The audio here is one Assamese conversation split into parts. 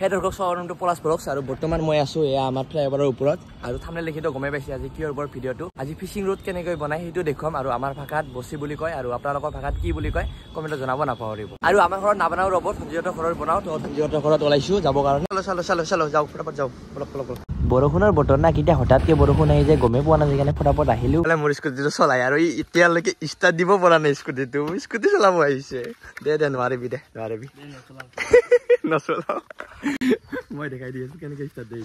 সেই দৰ্শক, স্বাগতম টু পলাশ ব্লগছ। আৰু বৰ্তমান মই আছো এয়া আমাৰ ফ্লাইঅভাৰৰ ওপৰত। আৰু থাম্বনেইল দেখিতো গমেই পাইছে আজি কিহৰ ওপৰত ভিডিঅ'টো। আজি ফিচিং ৰোড কেনেকৈ বনাই সেইটো দেখুৱাম। আৰু আমাৰ ভাষাত বচি বুলি কয়, আৰু আপোনালোকৰ ভাষাত কি বুলি কয় কমেণ্টত জনাব নাপাহৰিব। আৰু আমাৰ ঘৰত নাবনাও ৰ'ব, ধনজিহঁতৰ ঘৰত বনাওঁ। তো ধনজিহঁতৰ ঘৰত ওলাইছো যাবৰ কাৰণে। চলো চলো চলো চলো, যাওঁ, ফটাফট যাওঁ, বলক বলক বলক। বৰষুণৰ বতৰ না, কেতিয়া হঠাৎকে বৰষুণ আহি যায় গমেই পোৱা নাযায়, সেইকাৰণে ফটাফট আহিলো। মোৰ স্কুটিটো চলাই আৰু এতিয়ালৈকে ষ্টাৰ্ট দিব পৰা নাই স্কুটিটো। স্কুটি চলাব আহিছে। দে দে, নোৱাৰিবি দে, নোৱাৰিবি, নচলাও। মই দেখাই দি আছো কেনেকে ষ্টাৰ্ট দিয়ে।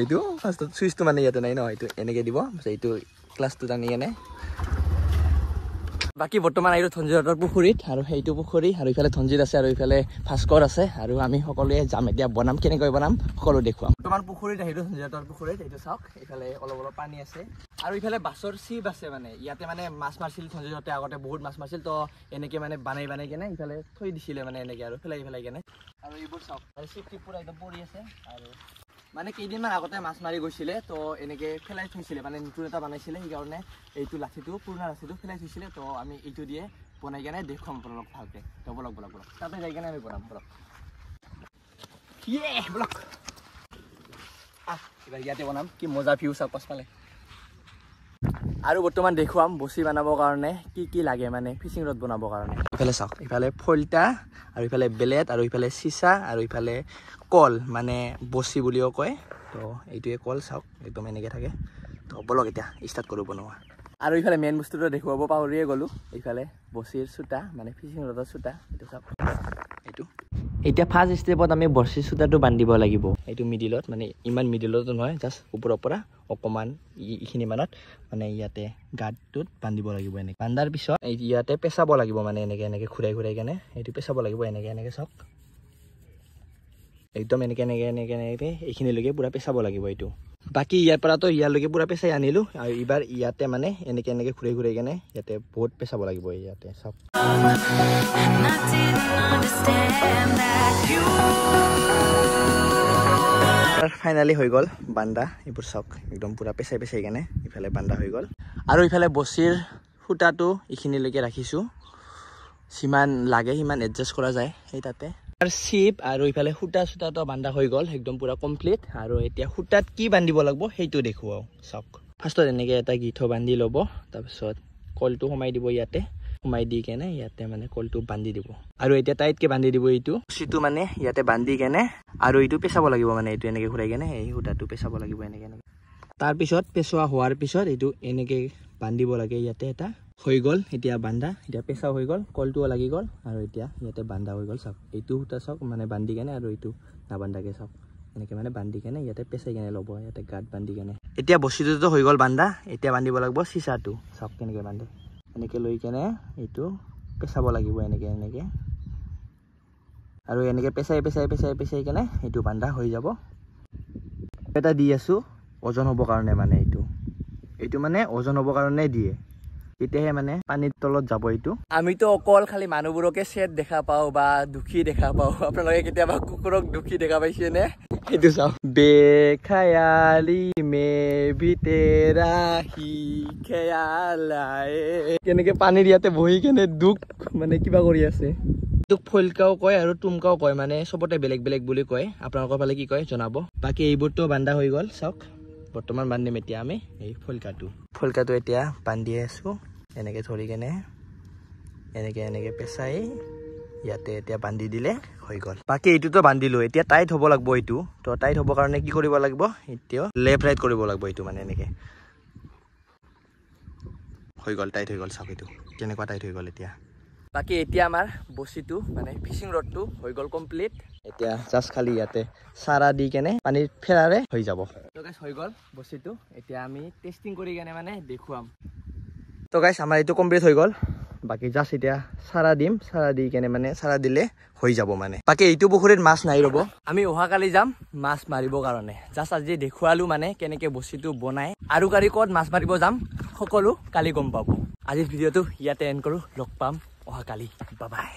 এইটো ফাৰ্ষ্টত চুইচটো মানে ইয়াতে নাই ন, এইটো এনেকে দিব, এইটো ক্লাছটো টানি কেনে। বাকী বৰ্তমান আহিলো ধনজিহঁতৰ পুখুৰীত। আৰু সেইটো পুখুৰী, আৰু ইফালে ধনজিত আছে আৰু ইফালে ভাস্কৰ আছে। আৰু আমি সকলোৱে যাম এতিয়া, বনাম, কেনেকৈ বনাম সকলো দেখুৱাম। বৰ্তমান পুখুৰীত আহিলো, ধনজিহঁতৰ পুখুৰীত। এইটো চাওক, ইফালে অলপ অলপ পানী আছে আৰু ইফালে বাছৰ চিপ আছে। মানে ইয়াতে মানে মাছ মাৰিছিল ধনজিহঁতে, আগতে বহুত মাছ মাৰিছিল। তো এনেকে মানে বানাই বানাই কেনে ইফালে থৈ দিছিলে, মানে এনেকে আৰু পেলাই পেলাই কেনে। আৰু এইবোৰ চাওক, আৰু চিপ টিপ পুৰা একদম পৰি আছে। আৰু মানে কেইদিনমান আগতে মাছ মাৰি গৈছিলে, তো এনেকে পেলাই থৈছিলে, মানে নতুন এটা বনাইছিলে, সেইকাৰণে এইটো লাঠিটো, পুৰণা লাঠিটো পেলাই থৈছিলে। তো আমি এইটো দিয়ে বনাই কেনে দেখুৱাম আপোনালোক ভালকে। তো বলক বলক বলক, তাতে যাই কেনে আমি বনাম। বলক, ইয়ে বলক। আহ, এইবাৰ ইয়াতে বনাম। কি মজা ভিউ চাওক পাছফালে। আৰু বৰ্তমান দেখুৱাম বচি বনাবৰ কাৰণে কি কি লাগে, মানে ফিচিং ৰড বনাবৰ কাৰণে। ইফালে চাওক, ইফালে ফল্টা আৰু ইফালে বেলেট আৰু ইফালে চিচা আৰু ইফালে কল, মানে বচি বুলিও কয়। তো এইটোৱে কল, চাওক একদম এনেকৈ থাকে। তো বলক এতিয়া ষ্টাৰ্ট কৰোঁ বনোৱা। আৰু ইফালে মেইন বস্তুটো দেখুৱাব পাহৰিয়ে গ'লোঁ, ইফালে বচিৰ চূতা, মানে ফিচিং ৰডৰ চূতা, এইটো চাওক এইটো। এতিয়া ফাৰ্ষ্ট ষ্টেপত আমি বৰচি চূতাটো বান্ধিব লাগিব। এইটো মিডিলত, মানে ইমান মিডিলতো নহয়, জাষ্ট ওপৰৰ পৰা অকণমান এইখিনি মানত, মানে ইয়াতে গাঁতটোত বান্ধিব লাগিব। এনেকৈ বান্ধাৰ পিছত ইয়াতে পেচাব লাগিব, মানে এনেকৈ এনেকৈ ঘূৰাই ঘূৰাই কেনে এইটো পেচাব লাগিব। এনেকৈ এনেকৈ চাওক, একদম এনেকৈ এনেকৈ এনেকৈ এনেকৈ এইখিনিলৈকে পূৰা পেচাব লাগিব এইটো। বাকী ইয়াৰ পৰাতো ইয়ালৈকে পূৰা পেচাই আনিলোঁ। আৰু এইবাৰ ইয়াতে মানে এনেকৈ এনেকৈ ঘূৰাই ঘূৰাই কেনে ইয়াতে বহুত পেচাব লাগিব। ইয়াতে চাওক, ফাইনেলি হৈ গ'ল বান্দা। এইবোৰ চাওক, একদম পূৰা পেচাই পেচাই কেনে ইফালে বান্দা হৈ গ'ল। আৰু ইফালে বচিৰ সূতাটো এইখিনিলৈকে ৰাখিছোঁ, যিমান লাগে সিমান এডজাষ্ট কৰা যায় সেই তাতে। আৰু চিপ আৰু ইফালে সূতা চূতাটো বান্ধা হৈ গ'ল, একদম পূৰা কমপ্লিট। আৰু এতিয়া সূতাত কি বান্ধিব লাগিব সেইটো দেখুৱাওঁ। চাওক, ফাৰ্ষ্টত এনেকৈ এটা গীঠ বান্ধি ল'ব, তাৰপিছত কলটো সোমাই দিব ইয়াতে, সোমাই দি কেনে ইয়াতে মানে কলটো বান্ধি দিব। আৰু এতিয়া টাইটকে বান্ধি দিব এইটো চিটো, মানে ইয়াতে বান্ধি কেনে আৰু এইটো পেচাব লাগিব, মানে এইটো এনেকৈ ঘূৰাই কেনে এই সূতাটো পেচাব লাগিব এনেকৈ এনেকৈ। তাৰপিছত পেচোৱা হোৱাৰ পিছত এইটো এনেকৈ বান্ধিব লাগে ইয়াতে। এটা হৈ গ'ল এতিয়া বান্ধা, এতিয়া পেচা হৈ গ'ল, কলটোও লাগি গ'ল। আৰু এতিয়া ইয়াতে বান্ধা হৈ গ'ল। চাওক এইটো সূতা, চাওক মানে বান্ধি কেনে, আৰু এইটো নাবান্ধাকে চাওক, এনেকৈ মানে বান্ধি কেনে ইয়াতে পেচাই কেনে ল'ব, ইয়াতে গাঁত বান্ধি কেনে। এতিয়া বস্তুটোতো হৈ গ'ল বান্ধা, এতিয়া বান্ধিব লাগিব চিচাটো। চাওক কেনেকৈ বান্ধে, এনেকৈ লৈ কেনে এইটো পেচাব লাগিব এনেকৈ এনেকৈ, আৰু এনেকৈ পেচাই পেচাই পেচাই পেচাই কেনে এইটো বান্ধা হৈ যাব। এটা দি আছোঁ ওজন হ'বৰ কাৰণে, মানে এইটো মানে ওজন হ'বৰ কাৰণে দিয়ে, তেতিয়াহে মানে পানীৰ তলত যাব এইটো। আমিতো অকল খালি মানুহবোৰকে চেট দেখা পাওঁ বা দুখী দেখা পাওঁ, আপোনালোকে কেতিয়াবা কুকুৰক দুখী দেখা পাইছেনে? সেইটো চাওক, বেখায়ালি মে ভি তেৰা হি খেয়াল আয়ে। কেনেকে পানীৰ ইয়াতে বহি কেনে দুখ মানে কিবা কৰি আছে। তোক ফলকাও কয় আৰু টুমকাও কয়, মানে চবতে বেলেগ বেলেগ বুলি কয়। আপোনালোকৰ ফালে কি কয় জনাব। বাকী এইবোৰতো বান্ধা হৈ গ'ল। চাওক, বৰ্তমান বান্ধিম এতিয়া আমি এই ফলকাটো। ফলকাটো এতিয়া বান্ধি আছো, এনেকে ধৰি কেনে এনেকে এনেকে পেচাই ইয়াতে এতিয়া বান্ধি দিলে হৈ গ'ল। বাকী এইটোতো বান্ধিলো, এতিয়া টাইট হ'ব লাগিব এইটো। তো টাইট হ'বৰ কাৰণে কি কৰিব লাগিব? এতিয়া লেফ্ট ৰাইট কৰিব লাগিব এইটো, মানে এনেকে হৈ গ'ল, টাইট হৈ গ'ল। চাওক এইটো কেনেকুৱা টাইট হৈ গ'ল এতিয়া। বাকী এতিয়া আমাৰ বচিটো, মানে ফিচিং ৰডটো হৈ গ'ল কমপ্লিট। এতিয়া জাষ্ট খালি ইয়াতে চাৰা দি কেনে পানীত ফেৰাৰে হৈ যাব। তো গাইছ, হৈ গ'ল বচিটো, এতিয়া আমি টেষ্টিং কৰি কেনে মানে দেখুৱাম। তো গাইছ, আমাৰ এইটো কমপ্লিট হৈ গ'ল। বাকী জাষ্ট এতিয়া চাৰা দিম, চাৰা দি কেনে মানে চাৰা দিলে হৈ যাব মানে। বাকী এইটো পুখুৰীত মাছ নাই ৰ'ব, আমি অহাকালি যাম মাছ মাৰিবৰ কাৰণে। জাষ্ট আজি দেখুৱালো মানে কেনেকে বচিটো বনাই, আৰু কালি ক'ত মাছ মাৰিব যাম সকলো কালি গম পাব। আজিৰ ভিডিঅ'টো ইয়াতে এণ্ড কৰোঁ, লগ পাম অহাকালি, বাবাই।